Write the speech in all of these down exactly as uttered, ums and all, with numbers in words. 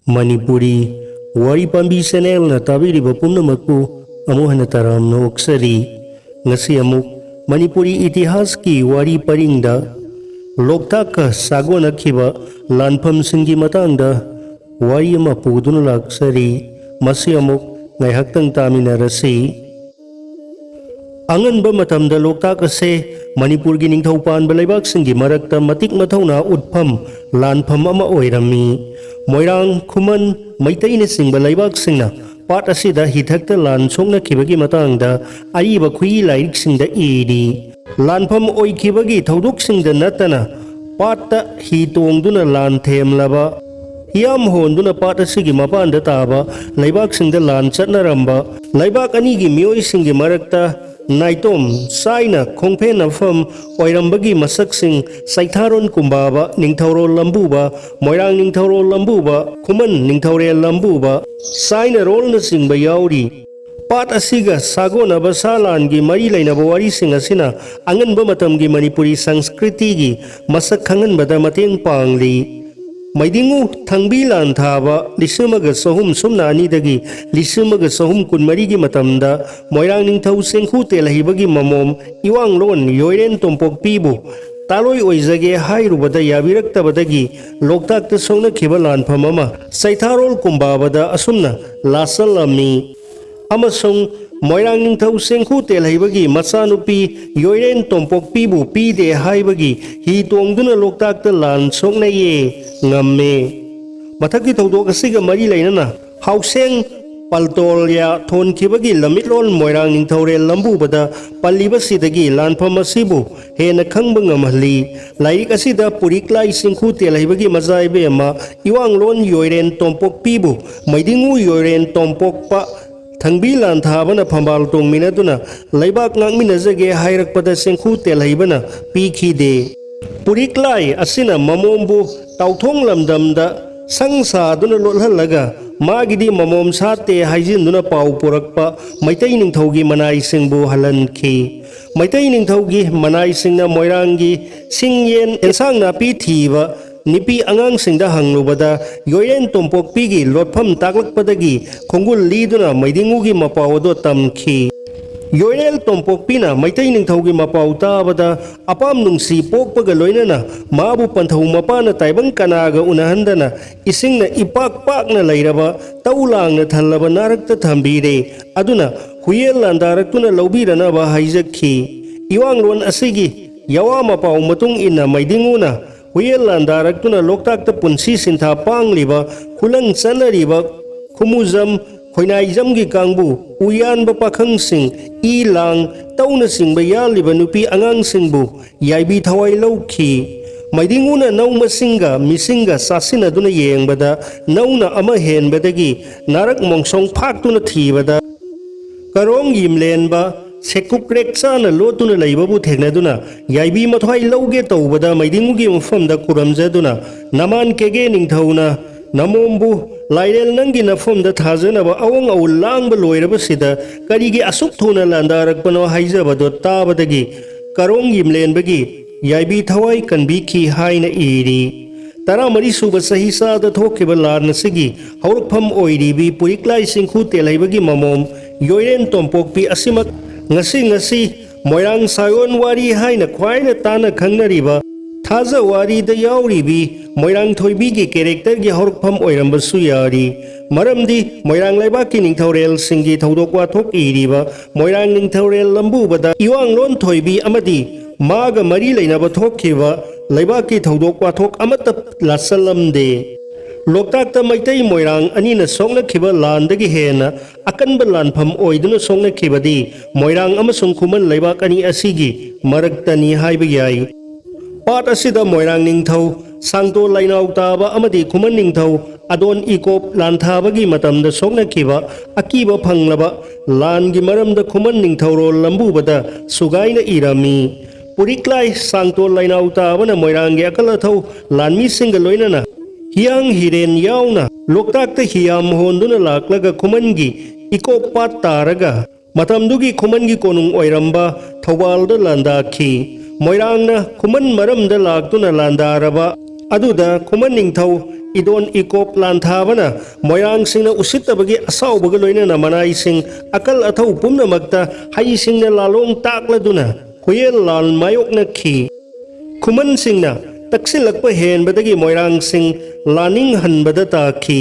ꯃꯅꯤꯄꯨꯔꯤ ꯋꯥꯔꯤ ꯄꯥꯝꯕꯤ ꯆꯦꯅꯦꯜꯅ ꯇꯥꯕꯤꯔꯤꯕ ꯄꯨꯝꯅꯃꯛꯄꯨ ꯑꯃꯨꯛ ꯍꯟꯅ ꯇꯔꯥꯝꯅ ꯑꯣꯛꯆꯔꯤ꯫ ꯉꯁꯤ ꯑꯃꯨꯛ ꯃꯅꯤꯄꯨꯔꯤ ꯏꯇꯤꯍꯥꯁꯀꯤ ꯋꯥꯔꯤ ꯄꯔꯤꯡꯗ ꯂꯣꯛꯇꯥꯛꯀ ꯁꯥꯒꯣꯟꯅꯈꯤꯕ ꯂꯥꯟꯐꯝꯁꯤꯡꯒꯤ ꯃꯇꯥꯡꯗ ꯋꯥꯔꯤ ꯑꯃ ꯄꯨꯗꯨꯅ ꯂꯥꯛꯆꯔꯤ꯫ ꯃꯁꯤ ꯑꯃꯨꯛ ꯉꯥꯏꯍꯥꯛꯇꯪ ꯇꯥꯃꯤꯟꯅꯔꯁꯤ꯫ ꯑꯉꯟꯕ ꯃꯇꯝꯗ ꯂꯣꯛꯇꯥꯛ ꯑꯁꯦ ꯃꯅꯤꯄꯨꯔꯒꯤ ꯅꯤꯡꯊꯧ ꯄꯥꯟꯕ ꯂꯩꯕꯥꯛꯁꯤꯡꯒꯤ ꯃꯔꯛꯇ ꯃꯇꯤꯛ ꯃꯊꯧꯅꯥ ꯎꯠꯐꯝ ꯂꯥꯟꯐꯝ ꯑꯃ ꯑꯣꯏꯔꯝꯃꯤ꯫ ꯃꯣꯏꯔꯥꯡ, ꯈꯨꯃꯟ, ꯃꯩꯇꯩꯅꯆꯤꯡꯕ ꯂꯩꯕꯥꯛꯁꯤꯡꯅ ꯄꯥꯠ ꯑꯁꯤꯗ ꯍꯤꯊꯛꯇ ꯂꯥꯟ ꯁꯣꯛꯅꯈꯤꯕꯒꯤ ꯃꯇꯥꯡꯗ ꯑꯔꯤꯕ ꯈꯨꯠꯏ ꯂꯥꯏꯔꯤꯛꯁꯤꯡꯗ ꯏꯔꯤ꯫ ꯂꯥꯟꯐꯝ ꯑꯣꯏꯈꯤꯕꯒꯤ ꯊꯧꯗꯣꯛꯁꯤꯡꯗ ꯅꯠꯇꯅ ꯄꯥꯠꯇ ꯍꯤ ꯇꯣꯡꯗꯨꯅ ꯂꯥꯟ ꯊꯦꯝꯂꯕ, ꯍꯤꯌꯥꯝ ꯍꯣꯟꯗꯨꯅ ꯄꯥꯠ ꯑꯁꯤꯒꯤ ꯃꯄꯥꯟꯗ ꯇꯥꯕ ꯂꯩꯕꯥꯛꯁꯤꯡꯗ ꯂꯥꯟ ꯆꯠꯅꯔꯝꯕ, ꯂꯩꯕꯥꯛ ꯑꯅꯤꯒꯤ ꯃꯤꯑꯣꯏꯁꯤꯡꯒꯤ ꯃꯔꯛꯇ ꯅꯥꯏꯇꯣꯝ ꯆꯥꯏꯅ ꯈꯣꯡꯐꯦꯟꯅꯐꯝ ꯑꯣꯏꯔꯝꯕꯒꯤ ꯃꯁꯛꯁꯤꯡ ꯆꯩꯊꯥꯔꯣꯟ ꯀꯨꯝꯕꯥꯕ, ꯅꯤꯡꯊꯧꯔꯣꯜ ꯂꯝꯕꯨꯕ, ꯃꯣꯏꯔꯥꯡ ꯅꯤꯡꯊꯧꯔꯣꯜ ꯂꯝꯕꯨꯕ, ꯈꯨꯃꯟ ꯅꯤꯡꯊꯧꯔꯦꯜ ꯂꯝꯕꯨꯕ, ꯆꯥꯏꯅꯔꯣꯜꯅꯆꯤꯡꯕ ꯌꯥꯎꯔꯤ꯫ ꯄꯥꯠ ꯑꯁꯤꯒ ꯁꯥꯒꯣꯟꯅꯕ ꯁꯥ ꯂꯥꯟꯒꯤ ꯃꯔꯤ ꯂꯩꯅꯕ ꯋꯥꯔꯤꯁꯤꯡ ꯑꯁꯤꯅ ꯑꯉꯟꯕ ꯃꯇꯝꯒꯤ ꯃꯅꯤꯄꯨꯔꯤ ꯁꯪꯁꯀ꯭ꯔꯤꯇꯤꯒꯤ ꯃꯁꯛ ꯈꯪꯍꯟꯕꯗ ꯃꯇꯦꯡ ꯄꯥꯡꯂꯤ꯫ ꯃꯩꯗꯤꯡꯉꯨ ꯊꯪꯕꯤ ꯂꯥꯟ ꯊꯥꯕ ꯂꯤꯁꯤꯡ ꯑꯃꯒ ꯆꯍꯨꯝ ꯁꯨꯞꯅ ꯑꯅꯤꯗꯒꯤ ꯂꯤꯁꯤꯡ ꯑꯃꯒ ꯆꯍꯨꯝ ꯀꯨꯟꯃꯔꯤꯒꯤ ꯃꯇꯝꯗ ꯃꯣꯏꯔꯥꯡ ꯅꯤꯡꯊꯧ ꯆꯦꯡꯈꯨ ꯇꯦꯜꯍꯩꯕꯒꯤ ꯃꯃꯣꯝ ꯏꯋꯥꯡꯂꯣꯟ ꯌꯣꯏꯔꯦꯟ ꯇꯣꯝꯄꯣꯛꯄꯤꯕꯨ ꯇꯥꯂꯣꯏ ꯑꯣꯏꯖꯒꯦ ꯍꯥꯏꯔꯨꯕꯗ ꯌꯥꯕꯤꯔꯛꯇꯕꯗꯒꯤ ꯂꯣꯛꯇꯥꯛꯇ ꯁꯣꯛꯅꯈꯤꯕ ꯂꯥꯟꯐꯝ ꯑꯃ ꯆꯩꯊꯥꯔꯣꯜ ꯀꯨꯝꯕꯥꯕꯗ ꯑꯁꯨꯝꯅ ꯂꯥꯠꯆꯜꯂꯝꯃꯤ꯫ ꯑꯃꯁꯨꯡ ꯃꯣꯏꯔꯥꯡ ꯅꯤꯡꯊꯧ ꯆꯦꯡꯈꯨ ꯇꯦꯜꯍꯩꯕꯒꯤ ꯃꯆꯥꯅꯨꯄꯤ ꯌꯣꯏꯔꯦꯟ ꯇꯣꯝꯄꯣꯛꯄꯤꯕꯨ ꯄꯤꯗꯦ ꯍꯥꯏꯕꯒꯤ ꯍꯤ ꯇꯣꯡꯗꯨꯅ ꯂꯣꯛꯇꯥꯛꯇ ꯂꯥꯟ ꯁꯣꯛꯅꯩꯌꯦ, ꯉꯝꯃꯦ꯫ ꯃꯊꯛꯀꯤ ꯊꯧꯗꯣꯛ ꯑꯁꯤꯒ ꯃꯔꯤ ꯂꯩꯅꯅ ꯍꯥꯎꯁꯦꯡ ꯄꯜꯇꯣꯜꯌꯥ ꯊꯣꯟꯈꯤꯕꯒꯤ ꯂꯝꯃꯤꯠꯂꯣꯟ ꯃꯣꯏꯔꯥꯡ ꯅꯤꯡꯊꯧꯔꯦꯜ ꯂꯝꯕꯨꯕꯗ ꯄꯜꯂꯤꯕꯁꯤꯗꯒꯤ ꯂꯥꯟꯐꯝ ꯑꯁꯤꯕꯨ ꯍꯦꯟꯅ ꯈꯪꯕ ꯉꯝꯍꯜꯂꯤ꯫ ꯂꯥꯏꯔꯤꯛ ꯑꯁꯤꯗ ꯄꯨꯔꯤꯛꯂꯥꯏ ꯆꯤꯡꯈꯨ ꯇꯦꯜꯍꯩꯕꯒꯤ ꯃꯆꯥ ꯏꯕꯦꯝꯃ ꯏꯋꯥꯡꯂꯣꯟ ꯌꯣꯏꯔꯦꯟ ꯇꯣꯝꯄꯣꯛꯄꯤꯕꯨ ꯃꯩꯗꯤꯡꯉꯨ ꯌꯣꯏꯔꯦꯟ ꯇꯣꯝꯄꯣꯛꯄ ꯊꯪꯕꯤ ꯂꯥꯟꯊꯥꯕꯅ ꯐꯝꯕꯥꯜ ꯇꯣꯡꯃꯤꯟꯅꯗꯨꯅ ꯂꯩꯕꯥꯛ ꯉꯥꯛꯃꯤꯟꯅꯖꯒꯦ ꯍꯥꯏꯔꯛꯄꯗ ꯆꯤꯡꯈꯨ ꯇꯦꯜꯍꯩꯕꯅ ꯄꯤꯈꯤꯗꯦ꯫ ꯄꯨꯔꯤꯛꯂꯥꯏ ꯑꯁꯤꯅ ꯃꯃꯣꯝꯕꯨ ꯇꯥꯎꯊꯣꯡ ꯂꯝꯗꯝꯗ ꯁꯪ ꯁꯥꯗꯨꯅ ꯂꯣꯠꯍꯜꯂꯒ ꯃꯥꯒꯤꯗꯤ ꯃꯃꯣꯝ ꯁꯥꯠꯇꯦ ꯍꯥꯏꯖꯤꯟꯗꯨꯅ ꯄꯥꯎ ꯄꯨꯔꯛꯄ ꯃꯩꯇꯩ ꯅꯤꯡꯊꯧꯒꯤ ꯃꯅꯥꯏꯁꯤꯡꯕꯨ ꯍꯜꯍꯟꯈꯤ꯫ ꯃꯩꯇꯩ ꯅꯤꯡꯊꯧꯒꯤ ꯃꯅꯥꯏꯁꯤꯡꯅ ꯃꯣꯏꯔꯥꯡꯒꯤ ꯁꯤꯡ ꯌꯦꯟ ꯑꯦꯟꯁꯥꯡ ꯅꯥꯄꯤ ꯊꯤꯕ ꯅꯨꯄꯤ ꯑꯉꯥꯡꯁꯤꯡꯗ ꯍꯪꯂꯨꯕꯗ, ꯌꯣꯏꯔꯦꯟ ꯇꯣꯝꯄꯣꯛꯄꯤꯒꯤ ꯂꯣꯠꯐꯝ ꯇꯥꯛꯂꯛꯄꯗꯒꯤ ꯈꯣꯡꯒꯨꯜ ꯂꯤꯗꯨꯅ ꯃꯩꯗꯤꯡꯉꯨꯒꯤ ꯃꯄꯥꯎ ꯑꯗꯨ ꯇꯝꯈꯤ꯫ ꯌꯣꯏꯔꯦꯜ ꯇꯣꯝꯄꯣꯛꯄꯤꯅ ꯃꯩꯇꯩ ꯅꯤꯡꯊꯧꯒꯤ ꯃꯄꯥꯎ ꯇꯥꯕꯗ, ꯑꯄꯥꯝ ꯅꯨꯡꯁꯤ ꯄꯣꯛꯄꯒ ꯂꯣꯏꯅꯅ ꯃꯥꯕꯨ ꯄꯟꯊꯧ ꯃꯄꯥꯅ ꯇꯥꯏꯕꯪ ꯀꯅꯥꯒ ꯎꯅꯍꯟꯗꯅ, ꯏꯁꯤꯡꯅ ꯏꯄꯥꯛ ꯄꯥꯛꯅ ꯂꯩꯔꯕ, ꯇꯧ ꯂꯥꯡꯅ ꯊꯜꯂꯕ ꯅꯥꯔꯛꯇ ꯊꯝꯕꯤꯔꯦ꯫ ꯑꯗꯨꯅ ꯍꯨꯌꯦꯜ ꯂꯥꯟꯗꯥꯔꯛꯇꯨꯅ ꯂꯧꯕꯤꯔꯅꯕ ꯍꯥꯏꯖꯈꯤ꯫ ꯏꯋꯥꯡꯂꯣꯟ ꯑꯁꯤꯒꯤ ꯌꯋꯥ ꯃꯄꯥꯎ ꯃꯇꯨꯡ ꯏꯟꯅ ꯃꯩꯗꯤꯡꯉꯨꯅ ꯍꯨꯌꯦꯜ ꯂꯥꯟꯗꯥꯔꯛꯇꯨꯅ ꯂꯣꯛꯇꯥꯛꯇ ꯄꯨꯟꯁꯤ ꯁꯤꯟꯊꯥ ꯄꯥꯡꯂꯤꯕ, ꯈꯨꯂꯪ ꯆꯠꯅꯔꯤꯕ ꯈꯨꯃꯨꯖꯝ, ꯈꯣꯏꯅꯥꯏꯖꯝꯒꯤ ꯀꯥꯡꯕꯨ, ꯎꯌꯥꯟꯕ ꯄꯥꯈꯪꯁꯤꯡ, ꯏ ꯂꯥꯡ, ꯇꯧꯅꯆꯤꯡꯕ ꯌꯥꯜꯂꯤꯕ ꯅꯨꯄꯤ ꯑꯉꯥꯡꯁꯤꯡꯕꯨ ꯌꯥꯏꯕꯤ ꯊꯋꯥꯏ ꯂꯧꯈꯤ꯫ ꯃꯩꯗꯤꯡꯉꯨꯅ ꯅꯧ ꯃꯁꯤꯡꯒ ꯃꯤꯁꯤꯡꯒ ꯆꯥꯁꯤꯟꯅꯗꯨꯅ ꯌꯦꯡꯕꯗ, ꯅꯧꯅ ꯑꯃ ꯍꯦꯟꯕꯗꯒꯤ ꯅꯥꯔꯛ ꯃꯣꯡꯁꯣꯡ ꯐꯥꯛꯇꯨꯅ ꯊꯤꯕꯗ, ꯀꯔꯣꯡ ꯌꯤꯝꯂꯦꯟꯕ ꯁꯦꯀꯨꯀ꯭ꯔꯦꯛ ꯆꯥꯅ ꯂꯣꯠꯇꯨꯅ ꯂꯩꯕꯕꯨ ꯊꯦꯡꯅꯗꯨꯅ, ꯌꯥꯏꯕꯤ ꯃꯊ꯭ꯋꯥꯏ ꯂꯧꯒꯦ ꯇꯧꯕꯗ ꯃꯩꯗꯤꯡꯉꯨꯒꯤ ꯃꯐꯝꯗ ꯈꯨꯔꯝꯖꯗꯨꯅ, "ꯅꯃꯥꯟ ꯀꯦꯒꯦ ꯅꯤꯡꯊꯧꯅ ꯅꯃꯣꯝꯕꯨ ꯂꯥꯏꯔꯦꯜ ꯅꯪꯒꯤ ꯅꯐꯝꯗ ꯊꯥꯖꯅꯕ ꯑꯋꯣꯡ ꯑꯋꯨꯜ ꯂꯥꯡꯕ ꯂꯣꯏꯔꯕꯁꯤꯗ ꯀꯔꯤꯒꯤ ꯑꯁꯨꯛ ꯊꯨꯅ ꯂꯥꯟꯗꯥꯔꯛꯄꯅꯣ?" ꯍꯥꯏꯖꯕꯗꯣ ꯇꯥꯕꯗꯒꯤ ꯀꯔꯣꯡ ꯌꯤꯝꯂꯦꯟꯕꯒꯤ ꯌꯥꯏꯕꯤ ꯊꯋꯥꯏ ꯀꯟꯕꯤꯈꯤ ꯍꯥꯏꯅ ꯏꯔꯤ꯫ ꯇꯔꯥꯃꯔꯤ ꯁꯨꯕ ꯆꯍꯤꯆꯥꯗ ꯊꯣꯛꯈꯤꯕ ꯂꯥꯟ ꯑꯁꯤꯒꯤ ꯍꯧꯔꯛꯐꯝ ꯑꯣꯏꯔꯤꯕꯤ ꯄꯨꯔꯤꯛꯂꯥꯏ ꯆꯤꯡꯈꯨ ꯇꯦꯜꯍꯩꯕꯒꯤ ꯃꯃꯣꯝ ꯌꯣꯏꯔꯦꯟ ꯇꯣꯝꯄꯣꯛꯄꯤ ꯑꯁꯤꯃꯛ ꯉꯁꯤ ꯉꯁꯤ ꯃꯣꯏꯔꯥꯡ ꯁꯥꯌꯣꯟ ꯋꯥꯔꯤ ꯍꯥꯏꯅ ꯈ꯭ꯋꯥꯏꯅ ꯇꯥꯅ ꯈꯪꯅꯔꯤꯕ ꯊꯥꯖ ꯋꯥꯔꯤꯗ ꯌꯥꯎꯔꯤꯕꯤ ꯃꯣꯏꯔꯥꯡ ꯊꯣꯏꯕꯤꯒꯤ ꯀꯦꯔꯦꯛꯇꯔꯒꯤ ꯍꯧꯔꯛꯐꯝ ꯑꯣꯏꯔꯝꯕꯁꯨ ꯌꯥꯔꯤ꯫ ꯃꯔꯝꯗꯤ ꯃꯣꯏꯔꯥꯡ ꯂꯩꯕꯥꯛꯀꯤ ꯅꯤꯡꯊꯧꯔꯦꯜꯁꯤꯡꯒꯤ ꯊꯧꯗꯣꯛ ꯋꯥꯊꯣꯛ ꯏꯔꯤꯕ ꯃꯣꯏꯔꯥꯡ ꯅꯤꯡꯊꯧꯔꯦꯜ ꯂꯝꯕꯨꯕꯗ ꯏꯋꯥꯡꯂꯣꯟ ꯊꯣꯏꯕꯤ ꯑꯃꯗꯤ ꯃꯥꯒ ꯃꯔꯤ ꯂꯩꯅꯕ ꯊꯣꯛꯈꯤꯕ ꯂꯩꯕꯥꯛꯀꯤ ꯊꯧꯗꯣꯛ ꯋꯥꯊꯣꯛ ꯑꯃꯠꯇ ꯂꯥꯠꯁꯜꯂꯝꯗꯦ꯫ ꯂꯣꯛꯇꯥꯛꯇ ꯃꯩꯇꯩ ꯃꯣꯏꯔꯥꯡ ꯑꯅꯤꯅ ꯁꯣꯛꯅꯈꯤꯕ ꯂꯥꯟꯗꯒꯤ ꯍꯦꯟꯅ ꯑꯀꯟꯕ ꯂꯥꯟꯐꯝ ꯑꯣꯏꯗꯨꯅ ꯁꯣꯛꯅꯈꯤꯕꯗꯤ ꯃꯣꯏꯔꯥꯡ ꯑꯃꯁꯨꯡ ꯈꯨꯃꯟ ꯂꯩꯕꯥꯛ ꯑꯅꯤ ꯑꯁꯤꯒꯤ ꯃꯔꯛꯇꯅꯤ ꯍꯥꯏꯕ ꯌꯥꯏ꯫ ꯄꯥꯠ ꯑꯁꯤꯗ ꯃꯣꯏꯔꯥꯡ ꯅꯤꯡꯊꯧ ꯁꯥꯡꯇꯣ ꯂꯥꯏꯅꯥꯎ ꯇꯥꯕ ꯑꯃꯗꯤ ꯈꯨꯃꯟ ꯅꯤꯡꯊꯧ ꯑꯗꯣꯟ ꯏꯀꯣꯞ ꯂꯥꯟꯊꯥꯕꯒꯤ ꯃꯇꯝꯗ ꯁꯣꯛꯅꯈꯤꯕ ꯑꯀꯤꯕ ꯐꯪꯂꯕ ꯂꯥꯟꯒꯤ ꯃꯔꯝꯗ ꯈꯨꯃꯟ ꯅꯤꯡꯊꯧꯔꯣꯜ ꯂꯝꯕꯨꯕꯗ ꯁꯨꯒꯥꯏꯅ ꯏꯔꯝꯃꯤ꯫ ꯄꯨꯔꯤꯛꯂꯥꯏ ꯁꯥꯡꯇꯣ ꯂꯥꯏꯅꯥꯎ ꯇꯥꯕꯅ ꯃꯣꯏꯔꯥꯡꯒꯤ ꯑꯀꯜ ꯑꯊꯧ ꯂꯥꯟꯃꯤꯁꯤꯡꯒ ꯂꯣꯏꯅꯅ ꯍꯤꯌꯥꯡ ꯍꯤꯔꯦꯟ ꯌꯥꯎꯅ ꯂꯣꯛꯇꯥꯛꯇ ꯍꯤꯌꯥꯝ ꯍꯣꯟꯗꯨꯅ ꯂꯥꯛꯂꯒ ꯈꯨꯃꯟꯒꯤ ꯏꯀꯣꯞ ꯄꯥꯠ ꯇꯥꯔꯒ ꯃꯇꯝꯗꯨꯒꯤ ꯈꯨꯃꯟꯒꯤ ꯀꯣꯅꯨꯡ ꯑꯣꯏꯔꯝꯕ ꯊꯧꯕꯥꯜꯗ ꯂꯥꯟꯗꯥꯈꯤ꯫ ꯃꯣꯏꯔꯥꯡꯅ ꯈꯨꯃꯟ ꯃꯔꯝꯗ ꯂꯥꯛꯇꯨꯅ ꯂꯥꯟꯗꯥꯔꯕ ꯑꯗꯨꯗ ꯈꯨꯃꯟ ꯅꯤꯡꯊꯧ ꯏꯗꯣꯟ ꯏꯀꯣꯞ ꯂꯥꯟꯊꯥꯕꯅ ꯃꯣꯏꯔꯥꯡꯁꯤꯡꯅ ꯎꯁꯤꯠꯇꯕꯒꯤ ꯑꯁꯥꯎꯕꯒ ꯂꯣꯏꯅꯅ ꯃꯅꯥꯏꯁꯤꯡ ꯑꯀꯜ ꯑꯊꯧ ꯄꯨꯝꯅꯃꯛꯇ ꯍꯩꯁꯤꯡꯅ ꯂꯥꯂꯣꯡ ꯇꯥꯛꯂꯗꯨꯅ ꯍꯨꯌꯦꯜ ꯂꯥꯟ ꯃꯥꯌꯣꯛꯅꯈꯤ꯫ ꯈꯨꯃꯟꯁꯤꯡꯅ ꯇꯛꯁꯤꯜꯂꯛꯄ ꯍꯦꯟꯕꯗꯒꯤ ꯃꯣꯏꯔꯥꯡꯁꯤꯡ ꯂꯥꯅꯤꯡꯍꯟꯕꯗ ꯇꯥꯈꯤ꯫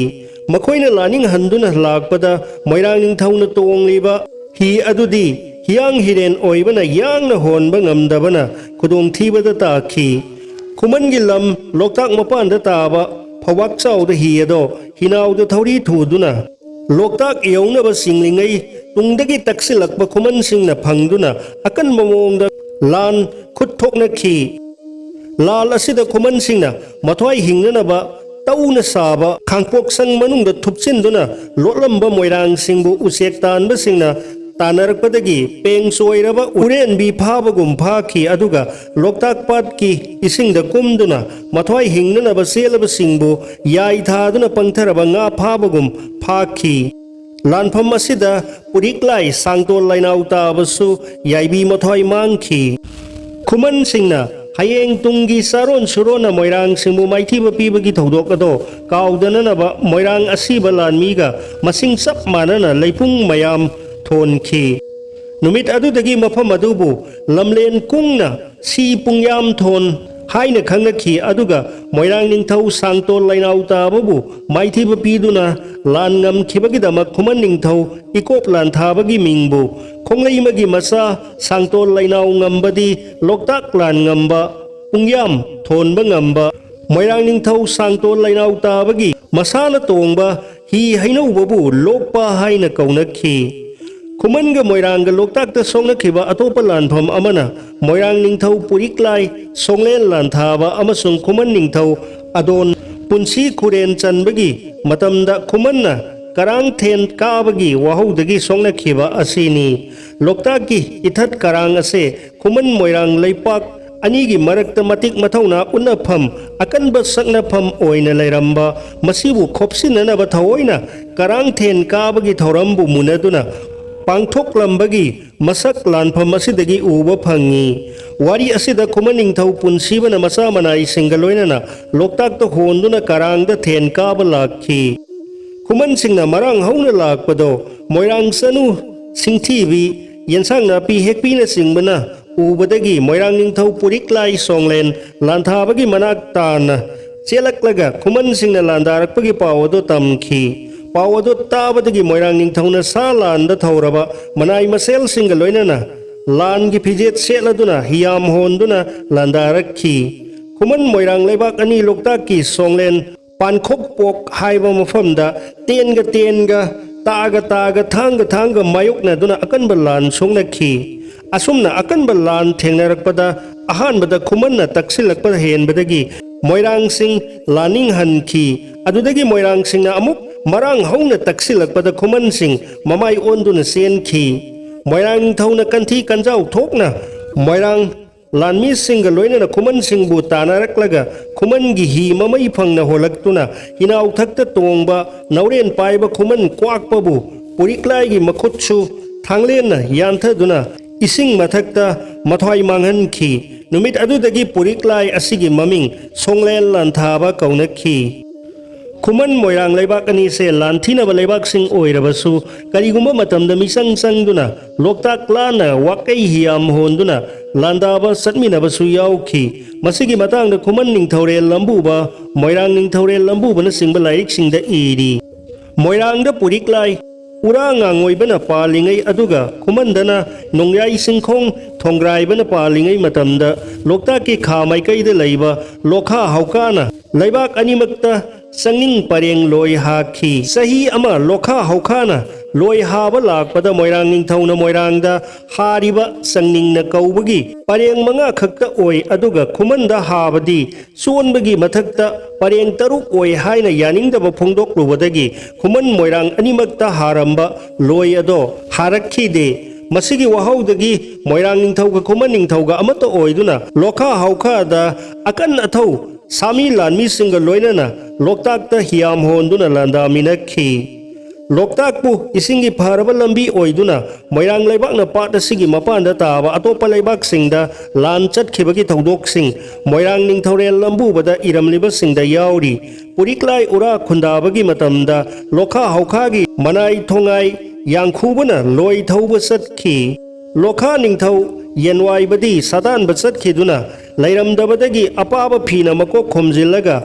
ꯃꯈꯣꯏꯅ ꯂꯥꯅꯤꯡꯍꯟꯗꯨꯅ ꯂꯥꯛꯄꯗ ꯃꯣꯏꯔꯥꯡ ꯅꯤꯡꯊꯧꯅ ꯇꯣꯡꯂꯤꯕ ꯍꯤ ꯑꯗꯨꯗꯤ ꯍꯤꯌꯥꯡ ꯍꯤꯔꯦꯟ ꯑꯣꯏꯕꯅ ꯌꯥꯡꯅ ꯍꯣꯟꯕ ꯉꯝꯗꯕꯅ ꯈꯨꯗꯣꯡꯊꯤꯕꯗ ꯇꯥꯈꯤ꯫ ꯈꯨꯃꯟꯒꯤ ꯂꯝ ꯂꯣꯛꯇꯥꯛ ꯃꯄꯥꯟꯗ ꯇꯥꯕ ꯐꯧꯕꯥꯛ ꯆꯥꯎꯗ ꯍꯤ ꯑꯗꯣ ꯍꯤꯅꯥꯎꯗ ꯊꯧꯔꯤ ꯊꯨꯗꯨꯅ ꯂꯣꯛꯇꯥꯛ ꯌꯧꯅꯕ ꯆꯤꯡꯂꯤꯉꯩ ꯇꯨꯡꯗꯒꯤ ꯇꯛꯁꯤꯜꯂꯛꯄ ꯈꯨꯃꯟꯁꯤꯡꯅ ꯐꯪꯗꯨꯅ ꯑꯀꯟꯕ ꯃꯑꯣꯡꯗ ꯂꯥꯟ ꯈꯨꯠ ꯊꯣꯛꯅꯈꯤ꯫ ꯂꯥꯜ ꯑꯁꯤꯗ ꯈꯨꯃꯟꯁꯤꯡꯅ ꯃꯊ꯭ꯋꯥꯏ ꯍꯤꯡꯅꯅꯕ ꯇꯧꯅ ꯁꯥꯕ ꯈꯥꯡꯄꯣꯛꯁꯪ ꯃꯅꯨꯡꯗ ꯊꯨꯞꯆꯤꯟꯗꯨꯅ ꯂꯣꯠꯂꯝꯕ ꯃꯣꯏꯔꯥꯡꯁꯤꯡꯕꯨ ꯎꯆꯦꯛ ꯇꯥꯟꯕꯁꯤꯡꯅ ꯇꯥꯟꯅꯔꯛꯄꯗꯒꯤ ꯄꯦꯡ ꯆꯣꯏꯔꯕ ꯎꯔꯦꯟꯕꯤ ꯐꯥꯕꯒꯨꯝ ꯐꯥꯈꯤ꯫ ꯑꯗꯨꯒ ꯂꯣꯛꯇꯥꯛ ꯄꯥꯠꯀꯤ ꯏꯁꯤꯡꯗ ꯀꯨꯝꯗꯨꯅ ꯃꯊ꯭ꯋꯥꯏ ꯍꯤꯡꯅꯅꯕ ꯆꯦꯜꯂꯕꯁꯤꯡꯕꯨ ꯌꯥꯏ ꯊꯥꯗꯨꯅ ꯄꯪꯊꯔꯕ ꯉꯥ ꯐꯥꯕꯒꯨꯝ ꯐꯥꯈꯤ꯫ ꯂꯥꯟꯐꯝ ꯑꯁꯤꯗ ꯄꯨꯔꯤꯛꯂꯥꯏ ꯁꯥꯡꯇꯣꯜ ꯂꯥꯏꯅꯥꯎ ꯇꯥꯕꯁꯨ ꯌꯥꯏꯕꯤ ꯃꯊ꯭ꯋꯥꯏ ꯃꯥꯡꯈꯤ꯫ ꯈꯨꯃꯟꯁꯤꯡꯅ ꯍꯌꯦꯡ ꯇꯨꯡꯒꯤ ꯆꯥꯔꯣꯟ ꯁꯨꯔꯣꯟꯅ ꯃꯣꯏꯔꯥꯡꯁꯤꯡꯕꯨ ꯃꯥꯏꯊꯤꯕ ꯄꯤꯕꯒꯤ ꯊꯧꯗꯣꯛ ꯑꯗꯣ ꯀꯥꯎꯗꯅꯅꯕ ꯃꯣꯏꯔꯥꯡ ꯑꯁꯤꯕ ꯂꯥꯟꯃꯤꯒ ꯃꯁꯤꯡ ꯆꯞ ꯃꯥꯟꯅꯅ ꯂꯩꯄꯨꯡ ꯃꯌꯥꯝ ꯊꯣꯟꯈꯤ꯫ ꯅꯨꯃꯤꯠ ꯑꯗꯨꯗꯒꯤ ꯃꯐꯝ ꯑꯗꯨꯕꯨ ꯂꯝꯂꯦꯟ ꯀꯨꯡꯅ ꯁꯤ ꯄꯨꯡꯌꯥꯝ ꯊꯣꯟ ꯍꯥꯏꯅ ꯈꯪꯅꯈꯤ꯫ ꯑꯗꯨꯒ ꯃꯣꯏꯔꯥꯡ ꯅꯤꯡꯊꯧ ꯁꯥꯡꯇꯣꯜ ꯂꯩꯅꯥꯎ ꯇꯥꯕꯕꯨ ꯃꯥꯏꯊꯤꯕ ꯄꯤꯗꯨꯅ ꯂꯥꯟ ꯉꯝꯈꯤꯕꯒꯤꯗꯃꯛ ꯈꯨꯃꯟ ꯅꯤꯡꯊꯧ ꯏꯀꯣꯞ ꯂꯥꯟꯊꯥꯕꯒꯤ ꯃꯤꯡꯕꯨ ꯈꯣꯡꯂꯩꯃꯒꯤ ꯃꯆꯥ ꯁꯥꯡꯇꯣꯜ ꯂꯩꯅꯥꯎ ꯉꯝꯕꯗꯤ ꯂꯣꯛꯇꯥꯛ ꯂꯥꯟ ꯉꯝꯕ, ꯄꯨꯡꯌꯥꯝ ꯊꯣꯟꯕ ꯉꯝꯕ, ꯃꯣꯏꯔꯥꯡ ꯅꯤꯡꯊꯧ ꯁꯥꯡꯇꯣꯜ ꯂꯩꯅꯥꯎ ꯇꯥꯕꯒꯤ ꯃꯁꯥꯅ ꯇꯣꯡꯕ ꯍꯤ ꯍꯩꯅꯧꯕꯕꯨ ꯂꯣꯛꯄ ꯍꯥꯏꯅ ꯀꯧꯅꯈꯤ꯫ ꯈꯨꯃꯟꯒ ꯃꯣꯏꯔꯥꯡꯒ ꯂꯣꯛꯇꯥꯛꯇ ꯁꯣꯛꯅꯈꯤꯕ ꯑꯇꯣꯞꯄ ꯂꯥꯟꯐꯝ ꯑꯃꯅ ꯃꯣꯏꯔꯥꯡ ꯅꯤꯡꯊꯧ ꯄꯨꯔꯤꯛꯂꯥꯏ ꯁꯣꯡꯂꯦꯟ ꯂꯥꯟꯊꯥꯕ ꯑꯃꯁꯨꯡ ꯈꯨꯃꯟ ꯅꯤꯡꯊꯧ ꯑꯗꯣꯟ ꯄꯨꯟꯁꯤ ꯈꯨꯔꯦꯟ ꯆꯟꯕꯒꯤ ꯃꯇꯝꯗ ꯈꯨꯃꯟꯅ ꯀꯔꯥꯡꯊꯦꯟ ꯀꯥꯕꯒꯤ ꯋꯥꯍꯧꯗꯒꯤ ꯁꯣꯛꯅꯈꯤꯕ ꯑꯁꯤꯅꯤ꯫ ꯂꯣꯛꯇꯥꯛꯀꯤ ꯏꯊꯠ ꯀꯔꯥꯡ ꯑꯁꯦ ꯈꯨꯃꯟ ꯃꯣꯏꯔꯥꯡ ꯂꯩꯄꯥꯛ ꯑꯅꯤꯒꯤ ꯃꯔꯛꯇ ꯃꯇꯤꯛ ꯃꯊꯧꯅꯥ ꯎꯠꯅꯐꯝ, ꯑꯀꯟꯕ ꯁꯛꯅꯐꯝ ꯑꯣꯏꯅ ꯂꯩꯔꯝꯕ, ꯃꯁꯤꯕꯨ ꯈꯣꯞꯆꯤꯟꯅꯅꯕ ꯊꯑꯣꯏꯅ ꯀꯔꯥꯡꯊꯦꯟ ꯀꯥꯕꯒꯤ ꯊꯧꯔꯝꯕꯨ ꯃꯨꯟꯅꯗꯨꯅ ꯄꯥꯡꯊꯣꯛꯂꯝꯕꯒꯤ ꯃꯁꯛ ꯂꯥꯟꯐꯝ ꯑꯁꯤꯗꯒꯤ ꯎꯕ ꯐꯪꯉꯤ꯫ ꯋꯥꯔꯤ ꯑꯁꯤꯗ ꯈꯨꯃꯟ ꯅꯤꯡꯊꯧ ꯄꯨꯟꯁꯤꯕꯅ ꯃꯆꯥ ꯃꯅꯥꯏꯁꯤꯡꯒ ꯂꯣꯏꯅꯅ ꯂꯣꯛꯇꯥꯛꯇ ꯍꯣꯟꯗꯨꯅ ꯀꯔꯥꯡꯗ ꯊꯦꯟ ꯀꯥꯕ ꯂꯥꯛꯈꯤ꯫ ꯈꯨꯃꯟꯁꯤꯡꯅ ꯃꯔꯥꯡ ꯍꯧꯅ ꯂꯥꯛꯄꯗꯣ ꯃꯣꯏꯔꯥꯡ ꯆꯅꯨ, ꯁꯤꯡꯊꯤꯕꯤ, ꯌꯦꯟꯁꯥꯡ ꯅꯥꯄꯤ ꯍꯦꯛꯄꯤꯅꯆꯤꯡꯕꯅ ꯎꯕꯗꯒꯤ ꯃꯣꯏꯔꯥꯡ ꯅꯤꯡꯊꯧ ꯄꯨꯔꯤꯛꯂꯥꯏ ꯁꯣꯡꯂꯦꯟ ꯂꯥꯟꯊꯥꯕꯒꯤ ꯃꯅꯥꯛ ꯇꯥꯅ ꯆꯦꯜꯂꯛꯂꯒ ꯈꯨꯃꯟꯁꯤꯡꯅ ꯂꯥꯟꯗꯥꯔꯛꯄꯒꯤ ꯄꯥꯎ ꯑꯗꯨ ꯇꯝꯈꯤ꯫ ꯄꯥꯎ ꯑꯗꯨ ꯇꯥꯕꯗꯒꯤ ꯃꯣꯏꯔꯥꯡ ꯅꯤꯡꯊꯧꯅ ꯁꯥ ꯂꯥꯟꯗ ꯊꯧꯔꯕ ꯃꯅꯥꯏ ꯃꯁꯦꯜꯁꯤꯡꯒ ꯂꯣꯏꯅꯅ ꯂꯥꯟꯒꯤ ꯐꯤꯖꯦꯠ ꯁꯦꯠꯂꯗꯨꯅ ꯍꯤꯌꯥꯝ ꯍꯣꯟꯗꯨꯅ ꯂꯥꯟꯗꯥꯔꯛꯈꯤ꯫ ꯈꯨꯃꯟ ꯃꯣꯏꯔꯥꯡ ꯂꯩꯕꯥꯛ ꯑꯅꯤ ꯂꯣꯛꯇꯥꯛꯀꯤ ꯁꯣꯡꯂꯦꯟ ꯄꯥꯟꯈꯣꯛꯄꯣꯛ ꯍꯥꯏꯕ ꯃꯐꯝꯗ ꯇꯦꯟꯒ ꯇꯦꯟꯒ, ꯇꯥꯒ ꯇꯥꯒ, ꯊꯥꯡꯒ ꯊꯥꯡꯒ ꯃꯥꯌꯣꯛꯅꯗꯨꯅ ꯑꯀꯟꯕ ꯂꯥꯟ ꯁꯣꯛꯅꯈꯤ꯫ ꯑꯁꯨꯝꯅ ꯑꯀꯟꯕ ꯂꯥꯟ ꯊꯦꯡꯅꯔꯛꯄꯗ ꯑꯍꯥꯟꯕꯗ ꯈꯨꯃꯟꯅ ꯇꯛꯁꯤꯜꯂꯛꯄ ꯍꯦꯟꯕꯗꯒꯤ ꯃꯣꯏꯔꯥꯡꯁꯤꯡ ꯂꯥꯟꯅꯤꯡꯍꯟꯈꯤ꯫ ꯑꯗꯨꯗꯒꯤ ꯃꯣꯏꯔꯥꯡꯁꯤꯡꯅ ꯑꯃꯨꯛ ꯃꯔꯥꯡ ꯍꯧꯅ ꯇꯛꯁꯤꯜꯂꯛꯄꯗ ꯈꯨꯃꯟꯁꯤꯡ ꯃꯃꯥꯏ ꯑꯣꯟꯗꯨꯅ ꯆꯦꯟꯈꯤ꯫ ꯃꯣꯏꯔꯥꯡ ꯅꯤꯡꯊꯧꯅ ꯀꯟꯊꯤ ꯀꯟꯖꯥꯎ ꯊꯣꯛꯅ ꯃꯣꯏꯔꯥꯡ ꯂꯥꯟꯃꯤꯁꯤꯡꯒ ꯂꯣꯏꯅꯅ ꯈꯨꯃꯟꯁꯤꯡꯕꯨ ꯇꯥꯟꯅꯔꯛꯂꯒ ꯈꯨꯃꯟꯒꯤ ꯍꯤ ꯃꯃꯩ ꯐꯪꯅ ꯍꯣꯜꯂꯛꯇꯨꯅ ꯍꯤꯅꯥꯎꯊꯛꯇ ꯇꯣꯡꯕ ꯅꯥꯎꯔꯦꯟ ꯄꯥꯏꯕ ꯈꯨꯃꯟ ꯀ꯭ꯋꯥꯛꯄꯕꯨ ꯄꯨꯔꯤꯛꯂꯥꯏꯒꯤ ꯃꯈꯨꯠꯁꯨ ꯊꯥꯡꯂꯦꯟꯅ ꯌꯥꯟꯊꯗꯨꯅ ꯏꯁꯤꯡ ꯃꯊꯛꯇ ꯃꯊ꯭ꯋꯥꯏ ꯃꯥꯡꯍꯟꯈꯤ꯫ ꯅꯨꯃꯤꯠ ꯑꯗꯨꯗꯒꯤ ꯄꯨꯔꯤꯛꯂꯥꯏ ꯑꯁꯤꯒꯤ ꯃꯃꯤꯡ ꯁꯣꯡꯂꯦꯟ ꯂꯥꯟꯊꯥꯕ ꯀꯧꯅꯈꯤ꯫ ꯈꯨꯃꯟ ꯃꯣꯏꯔꯥꯡ ꯂꯩꯕꯥꯛ ꯑꯅꯤꯁꯦ ꯂꯥꯟꯊꯤꯅꯕ ꯂꯩꯕꯥꯛꯁꯤꯡ ꯑꯣꯏꯔꯕꯁꯨ, ꯀꯔꯤꯒꯨꯝꯕ ꯃꯇꯝꯗ ꯃꯤꯆꯪ ꯆꯪꯗꯨꯅ ꯂꯣꯛꯇꯥꯛ ꯂꯥꯟꯅ ꯋꯥꯀꯩ ꯍꯤꯌꯥꯝ ꯍꯣꯟꯗꯨꯅ ꯂꯥꯟꯗꯥꯕ ꯆꯠꯃꯤꯟꯅꯕꯁꯨ ꯌꯥꯎꯈꯤ꯫ ꯃꯁꯤꯒꯤ ꯃꯇꯥꯡꯗ ꯈꯨꯃꯟ ꯅꯤꯡꯊꯧꯔꯦꯜ ꯂꯝꯕꯨꯕ, ꯃꯣꯏꯔꯥꯡ ꯅꯤꯡꯊꯧꯔꯦꯜ ꯂꯝꯕꯨꯕꯅꯆꯤꯡꯕ ꯂꯥꯏꯔꯤꯛꯁꯤꯡꯗ ꯏꯔꯤ꯫ ꯃꯣꯏꯔꯥꯡꯗ ꯄꯨꯔꯤꯛꯂꯥꯏ ꯎꯔꯥ ꯉꯥꯡꯉꯣꯏꯕꯅ ꯄꯥꯜꯂꯤꯉꯩ ꯑꯗꯨꯒ ꯈꯨꯃꯟꯗꯅ ꯅꯣꯡꯌꯥꯏ ꯆꯤꯡꯈꯣꯡ ꯊꯣꯡꯒ꯭ꯔꯥꯏꯕꯅ ꯄꯥꯜꯂꯤꯉꯩ ꯃꯇꯝꯗ ꯂꯣꯛꯇꯥꯛꯀꯤ ꯈꯥ ꯃꯥꯏꯀꯩꯗ ꯂꯩꯕ ꯂꯣꯈꯥ ꯍꯧꯈꯥꯅ ꯂꯩꯕꯥꯛ ꯑꯅꯤꯃꯛꯇ ꯆꯪꯅꯤꯡ ꯄꯔꯦꯡ ꯂꯣꯏ ꯍꯥꯈꯤ꯫ ꯆꯍꯤ ꯑꯃ ꯂꯣꯈꯥ ꯍꯧꯈꯥꯅ ꯂꯣꯏ ꯍꯥꯕ ꯂꯥꯛꯄꯗ ꯃꯣꯏꯔꯥꯡ ꯅꯤꯡꯊꯧꯅ ꯃꯣꯏꯔꯥꯡꯗ ꯍꯥꯔꯤꯕ ꯆꯪꯅꯤꯡꯅ ꯀꯧꯕꯒꯤ ꯄꯔꯦꯡ ꯃꯉꯥ ꯈꯛꯇ ꯑꯣꯏ, ꯑꯗꯨꯒ ꯈꯨꯃꯟꯗ ꯍꯥꯕꯗꯤ ꯆꯣꯟꯕꯒꯤ ꯃꯊꯛꯇ ꯄꯔꯦꯡ ꯇꯔꯨꯛ ꯑꯣꯏ ꯍꯥꯏꯅ ꯌꯥꯅꯤꯡꯗꯕ ꯐꯣꯡꯗꯣꯛꯂꯨꯕꯗꯒꯤ ꯈꯨꯃꯟ ꯃꯣꯏꯔꯥꯡ ꯑꯅꯤꯃꯛꯇ ꯍꯥꯔꯝꯕ ꯂꯣꯏ ꯑꯗꯣ ꯍꯥꯔꯛꯈꯤꯗꯦ꯫ ꯃꯁꯤꯒꯤ ꯋꯥꯍꯧꯗꯒꯤ ꯃꯣꯏꯔꯥꯡ ꯅꯤꯡꯊꯧꯒ ꯈꯨꯃꯟ ꯅꯤꯡꯊꯧꯒ ꯑꯃꯠꯇ ꯑꯣꯏꯗꯨꯅ ꯂꯣꯈꯥ ꯍꯧꯈꯥꯗ ꯑꯀꯟ ꯑꯊꯧ ꯁꯥꯃꯤ ꯂꯥꯟꯃꯤꯁꯤꯡꯒ ꯂꯣꯏꯅꯅ ꯂꯣꯛꯇꯥꯛꯇ ꯍꯤꯌꯥꯝ ꯍꯣꯟꯗꯨꯅ ꯂꯥꯟꯗꯥꯃꯤꯟꯅꯈꯤ꯫ ꯂꯣꯛꯇꯥꯛꯄꯨ ꯏꯁꯤꯡꯒꯤ ꯐꯔꯕ ꯂꯝꯕꯤ ꯑꯣꯏꯗꯨꯅ ꯃꯣꯏꯔꯥꯡ ꯂꯩꯕꯥꯛꯅ ꯄꯥꯠ ꯑꯁꯤꯒꯤ ꯃꯄꯥꯟꯗ ꯇꯥꯕ ꯑꯇꯣꯞꯄ ꯂꯩꯕꯥꯛꯁꯤꯡꯗ ꯂꯥꯟ ꯆꯠꯈꯤꯕꯒꯤ ꯊꯧꯗꯣꯛꯁꯤꯡ ꯃꯣꯏꯔꯥꯡ ꯅꯤꯡꯊꯧꯔꯦꯜ ꯂꯝꯕꯨꯕꯗ ꯏꯔꯝꯂꯤꯕꯁꯤꯡꯗ ꯌꯥꯎꯔꯤ꯫ ꯄꯨꯔꯤꯛꯂꯥꯏ ꯎꯔꯥ ꯈꯨꯟꯗꯥꯕꯒꯤ ꯃꯇꯝꯗ ꯂꯣꯈꯥ ꯍꯧꯈꯥꯒꯤ ꯃꯅꯥꯏ ꯊꯣꯡꯉꯥꯏ ꯌꯥꯡꯈꯨꯕꯅ ꯂꯣꯏ ꯊꯧꯕ ꯆꯠꯈꯤ꯫ ꯂꯣꯈꯥ ꯅꯤꯡꯊꯧ ꯌꯦꯟꯋꯥꯏꯕꯗꯤ ꯁꯥꯗꯥꯟꯕ ꯆꯠꯈꯤꯗꯨꯅ ꯂꯩꯔꯝꯗꯕꯗꯒꯤ ꯑꯄꯥꯕ ꯐꯤꯅ ꯃꯀꯣꯛ ꯈꯣꯝꯖꯤꯜꯂꯒ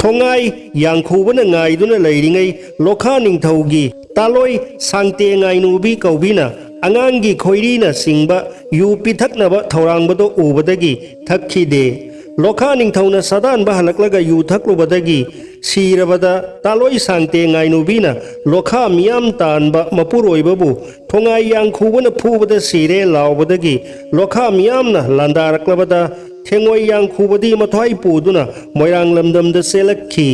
ꯊꯣꯡꯉꯥꯏ ꯌꯥꯡꯈꯨꯕꯅ ꯉꯥꯏꯗꯨꯅ ꯂꯩꯔꯤꯉꯩ ꯂꯣꯈꯥ ꯅꯤꯡꯊꯧꯒꯤ ꯇꯥꯂꯣꯏ ꯁꯥꯡꯇꯦ ꯉꯥꯏꯅꯨꯕꯤ ꯀꯧꯕꯤꯅ ꯑꯉꯥꯡꯒꯤ ꯈꯣꯏꯔꯤꯅ ꯆꯤꯡꯕ ꯌꯨ ꯄꯤꯊꯛꯅꯕ ꯊꯧꯔꯥꯡꯕꯗꯣ ꯎꯕꯗꯒꯤ ꯊꯛꯈꯤꯗꯦ꯫ ꯂꯣꯈꯥ ꯅꯤꯡꯊꯧꯅ ꯁꯥꯗꯥꯟꯕ ꯍꯜꯂꯛꯂꯒ ꯌꯨ ꯊꯛꯂꯨꯕꯗꯒꯤ ꯁꯤꯔꯕꯗ ꯇꯥꯂꯣꯏ ꯁꯥꯡꯇꯦ ꯉꯥꯏꯅꯨꯕꯤꯅ ꯂꯣꯈꯥ ꯃꯤꯌꯥꯝ ꯇꯥꯟꯕ ꯃꯄꯨꯔꯣꯏꯕꯕꯨ ꯊꯣꯡꯉꯥꯏ ꯌꯥꯡꯈꯨꯕꯅ ꯐꯨꯕꯗ ꯁꯤꯔꯦ ꯂꯥꯎꯕꯗꯒꯤ ꯂꯣꯈꯥ ꯃꯤꯌꯥꯝꯅ ꯂꯥꯟꯗꯥꯔꯛꯂꯕꯗ ꯊꯦꯡꯉꯣꯏ ꯌꯥꯡꯈꯨꯕꯗꯤ ꯃꯊ꯭ꯋꯥꯏ ꯄꯨꯗꯨꯅ ꯃꯣꯏꯔꯥꯡ ꯂꯝꯗꯝꯗ ꯆꯦꯜꯂꯛꯈꯤ꯫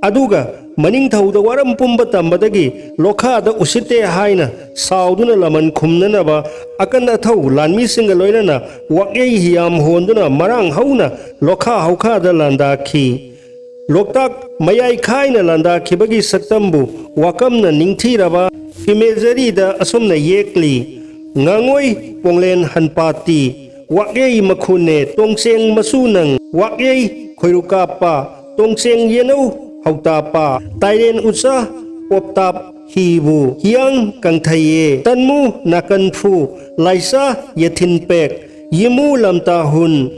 ꯑꯗꯨꯒ ꯃꯅꯤꯡꯊꯧꯗ ꯋꯥꯔꯝ ꯄꯨꯝꯕ ꯇꯝꯕꯗꯒꯤ ꯂꯣꯈꯥꯗ ꯎꯁꯤꯠꯇꯦ ꯍꯥꯏꯅ ꯁꯥꯎꯗꯨꯅ ꯂꯃꯟ ꯈꯨꯝꯅꯅꯕ ꯑꯀꯟ ꯑꯊꯧ ꯂꯥꯟꯃꯤꯁꯤꯡꯒ ꯂꯣꯏꯅꯅ ꯋꯥꯛꯌꯩ ꯍꯤꯌꯥꯝ ꯍꯣꯟꯗꯨꯅ ꯃꯔꯥꯡ ꯍꯧꯅ ꯂꯣꯈꯥ ꯍꯧꯈꯥꯗ ꯂꯥꯟꯗꯥꯈꯤ꯫ ꯂꯣꯛꯇꯥꯛ ꯃꯌꯥꯏ ꯈꯥꯏꯅ ꯂꯥꯟꯗꯥꯈꯤꯕꯒꯤ ꯁꯛꯇꯝꯕꯨ ꯋꯥꯀꯝꯅ ꯅꯤꯡꯊꯤꯔꯕ ꯏꯃꯦꯖꯔꯤꯗ ꯑꯁꯨꯝꯅ ꯌꯦꯛꯂꯤ: ꯉꯥꯉꯣꯏ ꯄꯣꯡꯂꯦꯟ ꯍꯟꯄꯥꯇꯤ, ꯋꯥꯛꯌꯩ ꯃꯈꯨꯅꯦ ꯇꯣꯡꯆꯦꯡ ꯃꯆꯨ ꯅꯪ, ꯋꯥꯛꯌꯩ ꯈꯣꯏꯔꯨꯀꯥꯞꯄ, ꯇꯣꯡꯆꯦꯡ ꯌꯦꯅꯧ ꯍꯧꯇꯥꯞꯄ, ꯇꯥꯏꯔꯦꯟ ꯎꯆꯥ ꯄꯣꯞꯇꯥꯞ ꯍꯤꯕꯨ, ꯍꯤꯌꯥꯡ ꯀꯪꯊꯩꯌꯦ ꯇꯟꯃꯨ ꯅꯥꯀꯟꯐꯨ, ꯂꯥꯏꯆꯥ ꯌꯦꯊꯤꯟꯄꯦꯛ, ꯌꯤꯃꯨ ꯂꯝꯇꯥꯍꯨꯟ,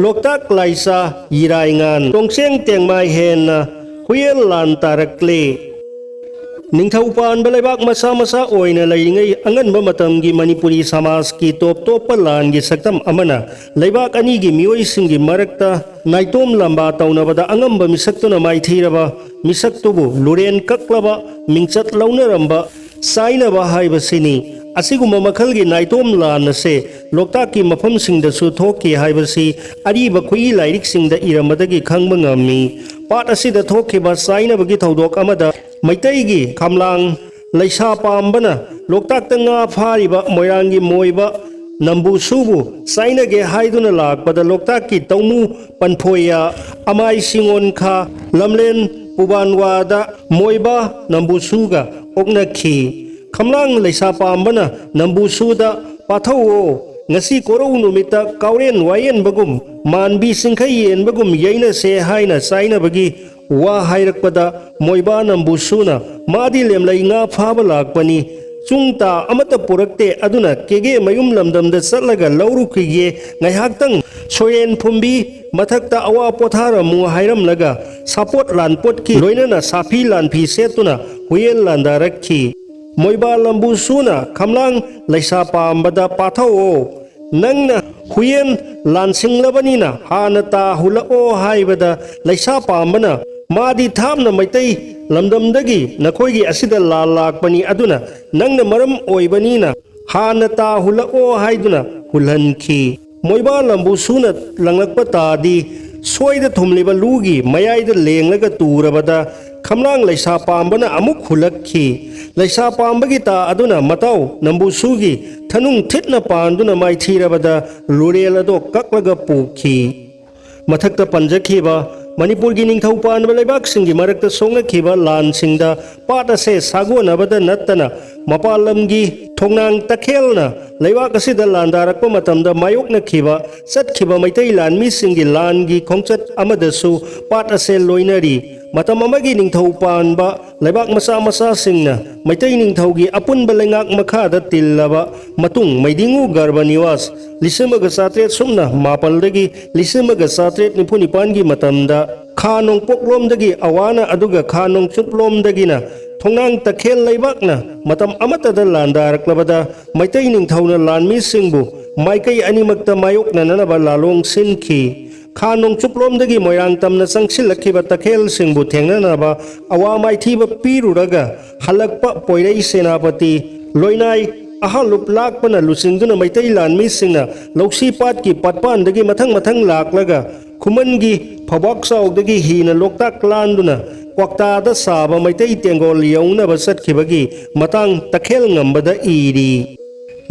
ꯂꯣꯛꯇꯥꯛ ꯂꯥꯏꯆꯥ ꯌꯤꯔꯥꯏꯉꯥꯟ, ꯇꯣꯡꯆꯦꯡ ꯇꯦꯡꯃꯥꯏ ꯍꯦꯟꯅ ꯍꯨꯌꯦꯜ ꯂꯥꯟ ꯇꯥꯔꯛꯂꯦ꯫ ꯅꯤꯡꯊꯧ ꯄꯥꯟꯕ ꯂꯩꯕꯥꯛ ꯃꯆꯥ ꯃꯆꯥ ꯑꯣꯏꯅ ꯂꯩꯔꯤꯉꯩ ꯑꯉꯟꯕ ꯃꯇꯝꯒꯤ ꯃꯅꯤꯄꯨꯔꯤ ꯁꯃꯥꯖꯀꯤ ꯇꯣꯞ ꯇꯣꯞꯄ ꯂꯥꯟꯒꯤ ꯁꯛꯇꯝ ꯑꯃꯅ ꯂꯩꯕꯥꯛ ꯑꯅꯤꯒꯤ ꯃꯤꯑꯣꯏꯁꯤꯡꯒꯤ ꯃꯔꯛꯇ ꯅꯥꯏꯇꯣꯝ ꯂꯝꯕꯥ ꯇꯧꯅꯕꯗ ꯑꯉꯝꯕ ꯃꯤꯁꯛꯇꯨꯅ ꯃꯥꯏꯊꯤꯔꯕ ꯃꯤꯁꯛꯇꯨꯕꯨ ꯂꯨꯔꯦꯟ ꯀꯛꯂꯕ ꯃꯤꯡꯆꯠ ꯂꯧꯅꯔꯝꯕ ꯆꯥꯏꯅꯕ ꯍꯥꯏꯕꯁꯤꯅꯤ꯫ ꯑꯁꯤꯒꯨꯝꯕ ꯃꯈꯜꯒꯤ ꯅꯥꯏꯇꯣꯝ ꯂꯥꯟ ꯑꯁꯦ ꯂꯣꯛꯇꯥꯛꯀꯤ ꯃꯐꯝꯁꯤꯡꯗꯁꯨ ꯊꯣꯛꯈꯤ ꯍꯥꯏꯕꯁꯤ ꯑꯔꯤꯕ ꯈꯨꯠꯏ ꯂꯥꯏꯔꯤꯛꯁꯤꯡꯗ ꯏꯔꯝꯕꯗꯒꯤ ꯈꯪꯕ ꯉꯝꯃꯤ꯫ ꯄꯥꯠ ꯑꯁꯤꯗ ꯊꯣꯛꯈꯤꯕ ꯆꯥꯏꯅꯕꯒꯤ ꯊꯧꯗꯣꯛ ꯑꯃꯗ ꯃꯩꯇꯩꯒꯤ ꯈꯝꯂꯥꯡ ꯂꯩꯁꯥ ꯄꯥꯝꯕꯅ ꯂꯣꯛꯇꯥꯛꯇ ꯉꯥ ꯐꯥꯔꯤꯕ ꯃꯣꯏꯔꯥꯡꯒꯤ ꯃꯣꯏꯕ ꯅꯝꯕꯨꯁꯨꯕꯨ ꯆꯥꯏꯅꯒꯦ ꯍꯥꯏꯗꯨꯅ ꯂꯥꯛꯄꯗ ꯂꯣꯛꯇꯥꯛꯀꯤ ꯇꯧꯃꯨ ꯄꯟꯐꯣꯌꯥ, ꯑꯃꯥꯏ ꯁꯤꯉꯣꯟꯈꯥ, ꯂꯝꯂꯦꯟ ꯄꯨꯕꯥꯟꯋꯥꯗ ꯃꯣꯏꯕꯥ ꯅꯝꯕꯨꯁꯨꯒ ꯑꯣꯛꯅꯈꯤ꯫ ꯈꯝꯂꯥꯡ ꯂꯩꯁꯥ ꯄꯥꯝꯕꯅ ꯅꯝꯕꯨꯁꯨꯗ, "ꯄꯥꯊꯧꯑꯣ, ꯉꯁꯤ ꯀꯣꯔꯧ ꯅꯨꯃꯤꯠꯇ ꯀꯥꯎꯔꯦꯟ ꯋꯥꯌꯦꯟꯕꯒꯨꯝ, ꯃꯥꯟꯕꯤ ꯆꯤꯡꯈꯩ ꯌꯦꯟꯕꯒꯨꯝ ꯌꯩꯅꯁꯦ" ꯍꯥꯏꯅ ꯆꯥꯏꯅꯕꯒꯤ ꯋꯥ ꯍꯥꯏꯔꯛꯄꯗ, ꯃꯣꯏꯕꯥ ꯅꯝꯕꯨꯁꯨꯅ, "ꯃꯥꯗꯤ ꯂꯦꯝꯂꯩ ꯉꯥ ꯐꯥꯕ ꯂꯥꯛꯄꯅꯤ, ꯆꯨꯡ ꯇꯥ ꯑꯃꯠꯇ ꯄꯨꯔꯛꯇꯦ, ꯑꯗꯨꯅ ꯀꯦꯒꯦ ꯃꯌꯨꯝ ꯂꯝꯗꯝꯗ ꯆꯠꯂꯒ ꯂꯧꯔꯨꯈꯤꯒꯦ, ꯉꯥꯏꯍꯥꯛꯇꯪ ꯁꯣꯌꯦꯟ ꯐꯨꯝꯕꯤ ꯃꯊꯛꯇ ꯑꯋꯥ ꯄꯣꯊꯥꯔꯝꯃꯨ" ꯍꯥꯏꯔꯝꯂꯒ, ꯁꯥꯄꯣꯠ ꯂꯥꯟꯄꯣꯠꯀꯤ ꯂꯣꯏꯅꯅ ꯁꯥꯐꯤ ꯂꯥꯟꯐꯤ ꯁꯦꯠꯇꯨꯅ ꯍꯨꯌꯦꯟ ꯂꯥꯟꯗꯥꯔꯛꯈꯤ꯫ ꯃꯣꯏꯕꯥ ꯅꯝꯕꯨꯁꯨꯅ ꯈꯝꯂꯥꯡ ꯂꯩꯁꯥ ꯄꯥꯝꯕꯗ, "ꯄꯥꯊꯧꯑꯣ, ꯅꯪꯅ ꯍꯨꯌꯦꯟ ꯂꯥꯟꯁꯤꯡꯂꯕꯅꯤꯅ ꯍꯥꯟꯅ ꯇꯥ ꯍꯨꯜꯂꯛꯑꯣ" ꯍꯥꯏꯕꯗ, ꯂꯩꯁꯥ ꯄꯥꯝꯕꯅ, "ꯃꯥꯗꯤ ꯊꯥꯞꯅ ꯃꯩꯇꯩ ꯂꯝꯗꯝꯗꯒꯤ ꯅꯈꯣꯏꯒꯤ ꯑꯁꯤꯗ ꯂꯥꯟ ꯂꯥꯛꯄꯅꯤ, ꯑꯗꯨꯅ ꯅꯪꯅ ꯃꯔꯝ ꯑꯣꯏꯕꯅꯤꯅ ꯍꯥꯟꯅ ꯇꯥ ꯍꯨꯜꯂꯛꯑꯣ" ꯍꯥꯏꯗꯨꯅ ꯍꯨꯜꯍꯟꯈꯤ꯫ ꯃꯣꯏꯕꯥ ꯅꯝꯕꯨꯁꯨꯅ ꯂꯪꯂꯛꯄ ꯇꯥꯗꯤ ꯁꯣꯏꯗ ꯊꯨꯝꯂꯤꯕ ꯂꯨꯒꯤ ꯃꯌꯥꯏꯗ ꯂꯦꯡꯂꯒ ꯇꯨꯔꯕꯗ, ꯈꯝꯂꯥꯡ ꯂꯩꯁꯥ ꯄꯥꯝꯕꯅ ꯑꯃꯨꯛ ꯍꯨꯜꯂꯛꯈꯤ꯫ ꯂꯩꯁꯥ ꯄꯥꯝꯕꯒꯤ ꯇꯥ ꯑꯗꯨꯅ ꯃꯇꯥꯎ ꯅꯝꯕꯨꯁꯨꯒꯤ ꯊꯅꯨꯡ ꯊꯤꯠꯅ ꯄꯥꯟꯗꯨꯅ ꯃꯥꯏꯊꯤꯔꯕꯗ, ꯂꯨꯔꯦꯜ ꯑꯗꯣ ꯀꯛꯂꯒ ꯄꯨꯈꯤ꯫ ꯃꯊꯛꯇ ꯄꯟꯖꯈꯤꯕ ꯃꯅꯤꯄꯨꯔꯒꯤ ꯅꯤꯡꯊꯧ ꯄꯥꯟꯕ ꯂꯩꯕꯥꯛꯁꯤꯡꯒꯤ ꯃꯔꯛꯇ ꯁꯣꯛꯅꯈꯤꯕ ꯂꯥꯟꯁꯤꯡꯗ ꯄꯥꯠ ꯑꯁꯦ ꯁꯥꯒꯣꯟꯅꯕꯗ ꯅꯠꯇꯅ, ꯃꯄꯥꯟ ꯂꯝꯒꯤ ꯊꯣꯡꯅꯥꯡ ꯇꯈꯦꯜꯅ ꯂꯩꯕꯥꯛ ꯑꯁꯤꯗ ꯂꯥꯟꯗꯥꯔꯛꯄ ꯃꯇꯝꯗ ꯃꯥꯌꯣꯛꯅꯈꯤꯕ ꯆꯠꯈꯤꯕ ꯃꯩꯇꯩ ꯂꯥꯟꯃꯤꯁꯤꯡꯒꯤ ꯂꯥꯟꯒꯤ ꯈꯣꯡꯆꯠ ꯑꯃꯗꯁꯨ ꯄꯥꯠ ꯑꯁꯦ ꯂꯣꯏꯅꯔꯤ꯫ ꯃꯇꯝ ꯑꯃꯒꯤ ꯅꯤꯡꯊꯧ ꯄꯥꯟꯕ ꯂꯩꯕꯥꯛ ꯃꯆꯥ ꯃꯆꯥꯁꯤꯡꯅ ꯃꯩꯇꯩ ꯅꯤꯡꯊꯧꯒꯤ ꯑꯄꯨꯟꯕ ꯂꯩꯉꯥꯛ ꯃꯈꯥꯗ ꯇꯤꯜꯂꯕ ꯃꯇꯨꯡ, ꯃꯩꯗꯤꯡꯉꯨ ꯒꯔꯚ ꯅꯤꯋꯥꯁ ꯂꯤꯁꯤꯡ ꯑꯃꯒ ꯆꯥꯇ꯭ꯔꯦꯠ ꯁꯨꯞꯅ ꯃꯥꯄꯜꯗꯒꯤ ꯂꯤꯁꯤꯡ ꯑꯃꯒ ꯆꯥꯇ꯭ꯔꯦꯠ ꯅꯤꯐꯨ ꯅꯤꯄꯥꯟꯒꯤ ꯃꯇꯝꯗ ꯈꯥ ꯅꯣꯡꯄꯣꯛꯂꯣꯝꯗꯒꯤ ꯑꯋꯥꯅ ꯑꯗꯨꯒ ꯈꯥ ꯅꯣꯡꯆꯨꯞꯂꯣꯝꯗꯒꯤꯅ ꯊꯣꯡꯅꯥꯡ ꯇꯈꯦꯜ ꯂꯩꯕꯥꯛꯅ ꯃꯇꯝ ꯑꯃꯠꯇꯗ ꯂꯥꯟꯗꯥꯔꯛꯂꯕꯗ, ꯃꯩꯇꯩ ꯅꯤꯡꯊꯧꯅ ꯂꯥꯟꯃꯤꯁꯤꯡꯕꯨ ꯃꯥꯏꯀꯩ ꯑꯅꯤꯃꯛꯇ ꯃꯥꯌꯣꯛꯅꯅꯅꯕ ꯂꯥꯂꯣꯡ ꯁꯤꯟꯈꯤ꯫ ꯈꯥ ꯅꯣꯡꯆꯨꯞꯂꯣꯝꯗꯒꯤ ꯃꯣꯏꯔꯥꯡ ꯇꯝꯅ ꯆꯪꯁꯤꯜꯂꯛꯈꯤꯕ ꯇꯈꯦꯜꯁꯤꯡꯕꯨ ꯊꯦꯡꯅꯅꯕ ꯑꯋꯥ ꯃꯥꯏꯊꯤꯕ ꯄꯤꯔꯨꯔꯒ ꯍꯜꯂꯛꯄ ꯄꯣꯏꯔꯩ ꯁꯦꯅꯥꯄꯇꯤ, ꯂꯣꯏꯅꯥꯏ, ꯑꯍꯥꯂꯨꯞ ꯂꯥꯛꯄꯅ ꯂꯨꯆꯤꯡꯗꯨꯅ ꯃꯩꯇꯩ ꯂꯥꯟꯃꯤꯁꯤꯡꯅ ꯂꯧꯁꯤ ꯄꯥꯠꯀꯤ ꯄꯥꯠꯄꯥꯟꯗꯒꯤ ꯃꯊꯪ ꯃꯊꯪ ꯂꯥꯛꯂꯒ ꯈꯨꯃꯟꯒꯤ ꯐꯧꯕꯥꯛ ꯆꯥꯎꯗꯒꯤ ꯍꯤꯅ ꯂꯣꯛꯇꯥꯛ ꯂꯥꯟꯗꯨꯅ ꯀ꯭ꯋꯥꯛꯇꯥꯗ ꯁꯥꯕ ꯃꯩꯇꯩ ꯇꯦꯡꯒꯣꯜ ꯌꯧꯅꯕ ꯆꯠꯈꯤꯕꯒꯤ ꯃꯇꯥꯡ ꯇꯈꯦꯜ ꯉꯝꯕꯗ ꯏꯔꯤ꯫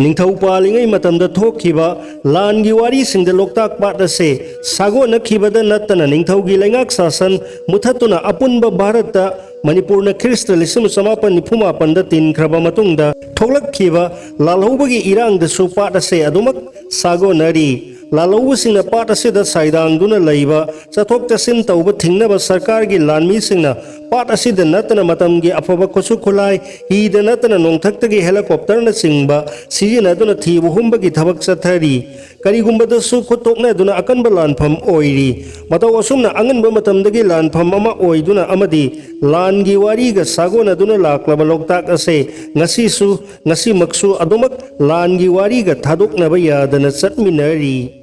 ꯅꯤꯡꯊꯧ ꯄꯥꯜꯂꯤꯉꯩ ꯃꯇꯝꯗ ꯊꯣꯛꯈꯤꯕ ꯂꯥꯟꯒꯤ ꯋꯥꯔꯤꯁꯤꯡꯗ ꯂꯣꯛꯇꯥꯛ ꯄꯥꯠ ꯑꯁꯦ ꯁꯥꯒꯣꯟꯅꯈꯤꯕꯗ ꯅꯠꯇꯅ ꯅꯤꯡꯊꯧꯒꯤ ꯂꯩꯉꯥꯛ ꯁꯥꯁꯟ ꯃꯨꯊꯠꯇꯨꯅ ꯑꯄꯨꯟꯕ ꯚꯥꯔꯠꯇ ꯃꯅꯤꯄꯨꯔꯅ ꯈ꯭ꯔꯤꯁꯇ ꯂꯤꯁꯤꯡ ꯆꯃꯥꯄꯟ ꯅꯤꯐꯨ ꯃꯥꯄꯟꯗ ꯇꯤꯟꯈ꯭ꯔꯕ ꯃꯇꯨꯡꯗ ꯊꯣꯛꯂꯛꯈꯤꯕ ꯂꯥꯜꯍꯧꯕꯒꯤ ꯏꯔꯥꯡꯗꯁꯨ ꯄꯥꯠ ꯑꯁꯦ ꯑꯗꯨꯃꯛ ꯁꯥꯒꯣꯟꯅꯔꯤ꯫ ꯂꯥꯜꯍꯧꯕꯁꯤꯡꯅ ꯄꯥꯠ ꯑꯁꯤꯗ ꯁꯥꯏꯗꯥꯡꯗꯨꯅ ꯂꯩꯕ ꯆꯠꯊꯣꯛ ꯆꯠꯁꯤꯟ ꯇꯧꯕ ꯊꯤꯡꯅꯕ ꯁꯔꯀꯥꯔꯒꯤ ꯂꯥꯟꯃꯤꯁꯤꯡꯅ ꯄꯥꯠ ꯑꯁꯤꯗ ꯅꯠꯇꯅ ꯃꯇꯝꯒꯤ ꯑꯐꯕ ꯈꯨꯠꯁꯨ ꯈꯨꯠꯂꯥꯏ, ꯍꯤꯗ ꯅꯠꯇꯅ ꯅꯣꯡꯊꯛꯇꯒꯤ ꯍꯦꯂꯤꯀꯣꯞꯇꯔꯅꯆꯤꯡꯕ ꯁꯤꯖꯤꯟꯅꯗꯨꯅ ꯊꯤꯕ ꯍꯨꯝꯕꯒꯤ ꯊꯕꯛ ꯆꯠꯊꯔꯤ꯫ ꯀꯔꯤꯒꯨꯝꯕꯗꯁꯨ ꯈꯨꯠ ꯊꯣꯛꯅꯗꯨꯅ ꯑꯀꯟꯕ ꯂꯥꯟꯐꯝ ꯑꯣꯏꯔꯤ꯫ ꯃꯇꯧ ꯑꯁꯨꯝꯅ ꯑꯉꯟꯕ ꯃꯇꯝꯗꯒꯤ ꯂꯥꯟꯐꯝ ꯑꯃ ꯑꯣꯏꯗꯨꯅ ꯑꯃꯗꯤ ꯂꯥꯟꯒꯤ ꯋꯥꯔꯤꯒ ꯁꯥꯒꯣꯟꯅꯗꯨꯅ ꯂꯥꯛꯂꯕ ꯂꯣꯛꯇꯥꯛ ꯑꯁꯦ ꯉꯁꯤꯁꯨ, ꯉꯁꯤꯃꯛꯁꯨ ꯑꯗꯨꯃꯛ ꯂꯥꯟꯒꯤ ꯋꯥꯔꯤꯒ ꯊꯥꯗꯣꯛꯅꯕ ꯌꯥꯗꯅ ꯆꯠꯃꯤꯟꯅꯔꯤ꯫